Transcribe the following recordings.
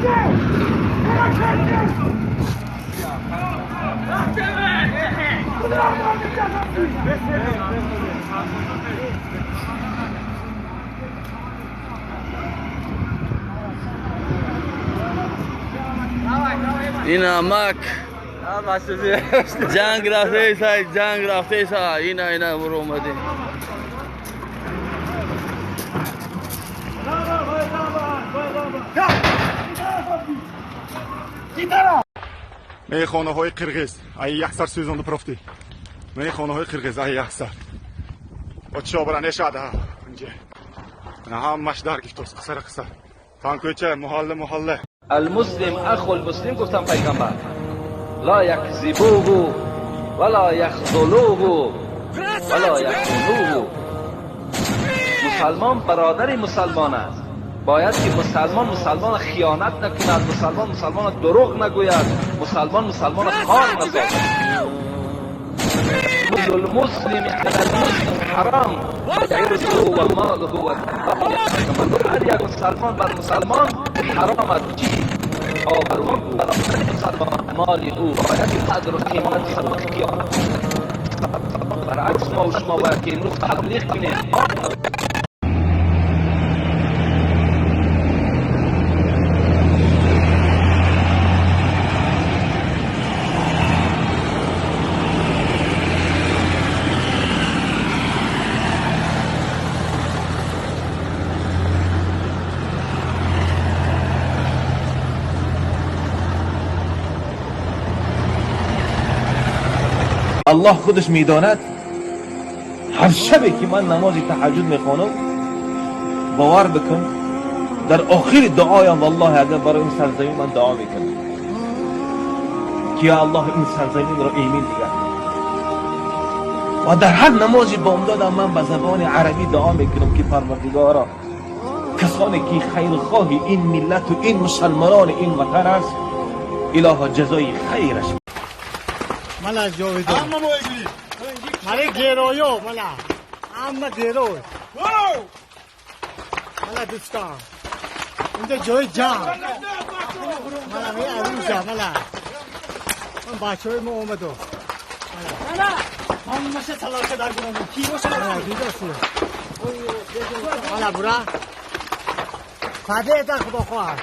Ина мак ҷанг рафтеса, ҷанг рафтеса, ина ина буромадем. Мейхонаҳои қирғиз ай яксар сӯзонду профти. Мейхонаҳои қирғиз ай яксар. Отшо бара нешада инҷа. Ҳамаш дар гифтос қисара қиса. Танкӯча муҳалла муҳалла. المسلم اخو المسلم گفتم پیغمبر لا یکذبوه ولا یخذلوه ولا یخونوه. مسلمان برادر مسلمان است. باید که مسلمان مسلمان خیانت نکند، مسلمان مسلمان دروغ نگوید، مسلمان مسلمان خوار نسازد. المسلم علی المسلم حرام عرضه و ماله و هر یک مسلمان بر مسلمان حرام است. چی؟ آبرو مسلمان، مال او باید قدر و قیمت خیانت. برعکس ما و شما باید که امروز تبلیغ کنیم. الله خودش میداند هر شبی که من نماز تهجد میخوانم باور بکن در آخر دعایم والله اگر برای این سرزمین من دعا میکنم که یا الله این سرزمین را ایمین نگه. و در هر نماز بامدادم من به زبان عربی دعا میکنم که پروردگارا کسانی که خیرخواه این ملت و این مسلمانان این وطن است الها جزای خیرش. مالا جاویدون. اما مویگی. مالا گیرویو مالا. اما گیرو. مالا دوستان. اینجا جای جام. مالا می عروسه مالا. من بچه‌های ما اومدو. مالا. همشه تلاش در کنم. کی باشه؟ مالا دیداسی. مالا برا. فدای تا خدا خواه.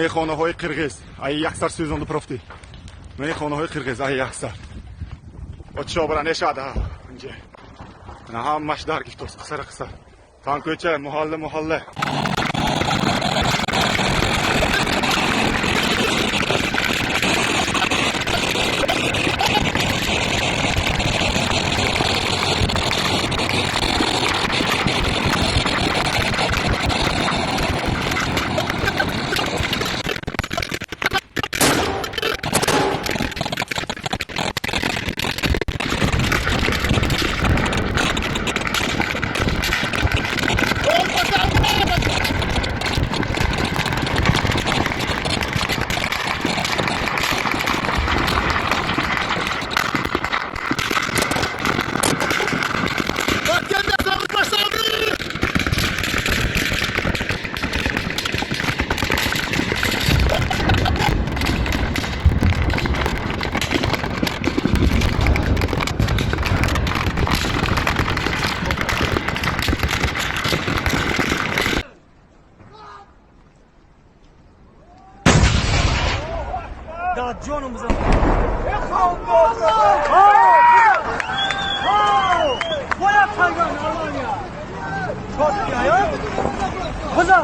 Мейхонаҳои қирғиз ай яксар сӯзонду профти. Мейхонаҳои қирғиз ай яксар. Отшо бара нешада инҷа. Ҳамаш дар гифтос қисара қиса. Танкӯча муҳалла муҳалла. Ҷонум бизан.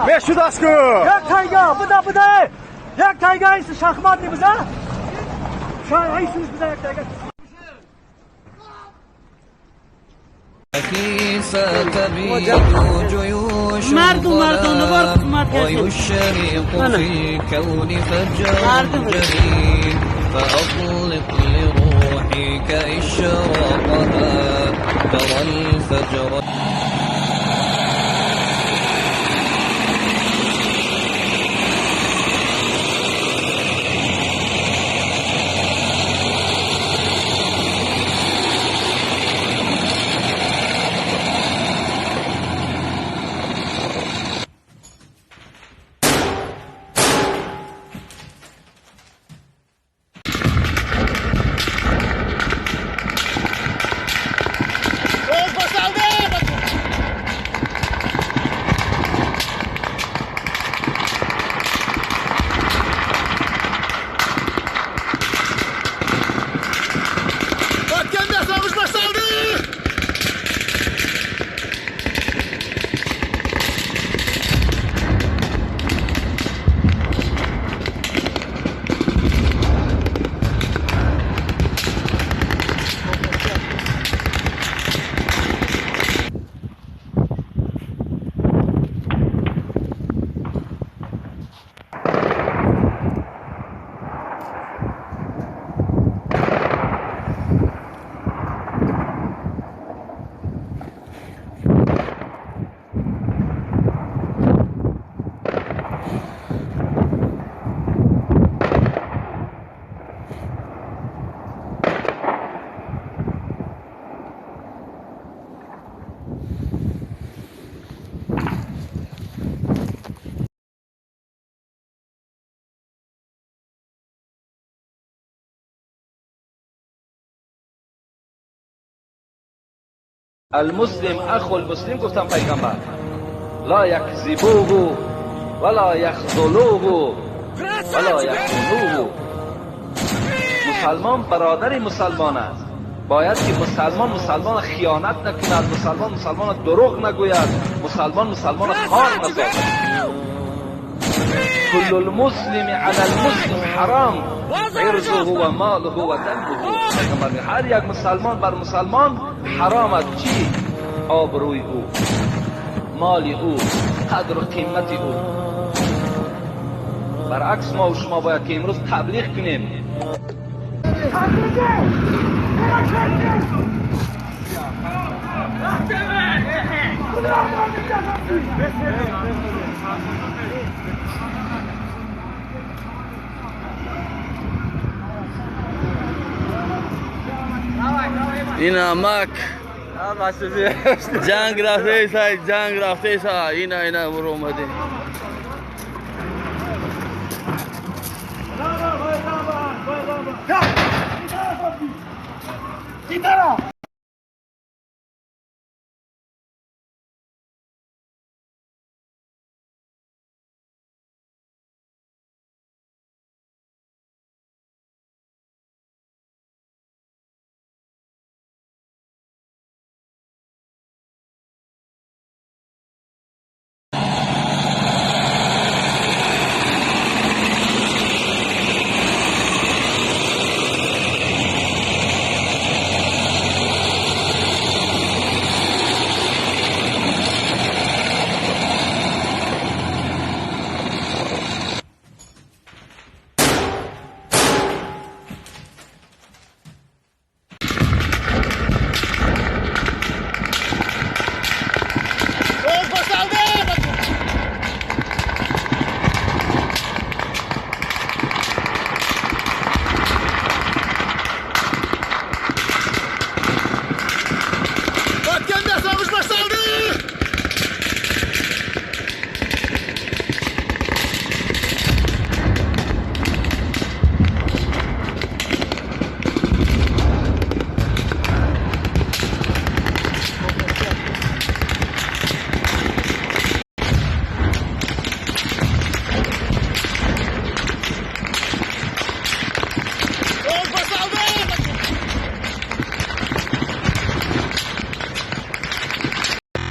Мешудастку. Як тайга, буда, буда. Як тайга иси шахмат не биза? Шай, биза як тайга. ستبيد جيوش الظلام ويشرق في الكون فجر جديد فأطلق لروحك إشراقها ترى الفجر. المسلم اخو المسلم گفتم پیغمبر لا یکذبوه ولا یخذلوه ولا یخونوه. مسلمان برادر مسلمان است. باید که مسلمان مسلمان خیانت نکند، مسلمان مسلمان دروغ نگوید، مسلمان مسلمان خوار نسازد. كل المسلم على المسلم حرام عرضه و ماله و دمه. هر یک مسلمان بر مسلمان حرام است. چی؟ آبروی او، مال او، قدر و قیمت او. برعکس ما و شما باید که امروز تبلیغ کنیم. اینا مک جنگ رفته سای، جنگ رفته سای، اینا اینا برو اومده. Gitara!